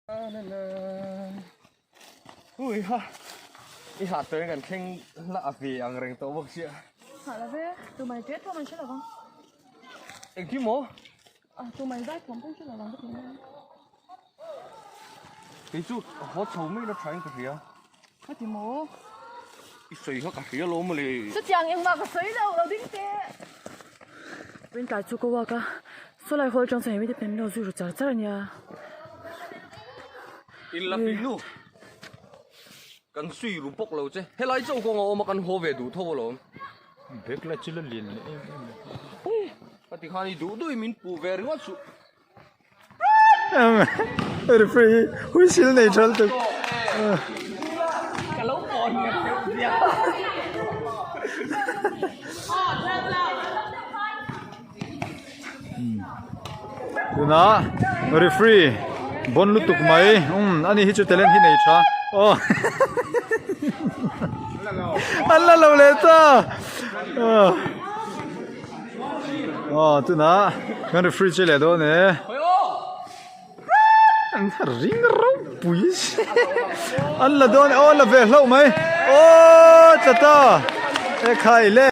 Ui ha i hah tawh in kan thleng la a ve ang reng tawh bawk sia. Hah la ve, tumai ṭe thawm an hre lo vang. Engkim maw? A tumai zai thawm pawh an hre lo vang ka ti mai. Kei chu haw chho mai la tha in ka hria. Ka ti maw? I sawi kha ka hria lo maw le. Chutiang engmah ka sawi lo, lo ding teh. Rintlai chu ka walk a, sawlai hall atang chuan hemi te pem lo zui ru char char a nia. In la pin nu, kan zui ru bawk lo che. Helai chauh kawng a awm a, kan haw ve duh tho alawm. Bag la chu la lian leh em em leh. Ka ti khan i duh duhin min puh ve ringawt suh. Referee whistle nei thal tuk. Tuna referee bon lutuk mai um ani hi chu talent hi nei tha aw an la lo leh ta aw tuna kan referee che leh dawn e an ring ropui an la dawn aw la ve hlauh mai aw tla ta e khai le.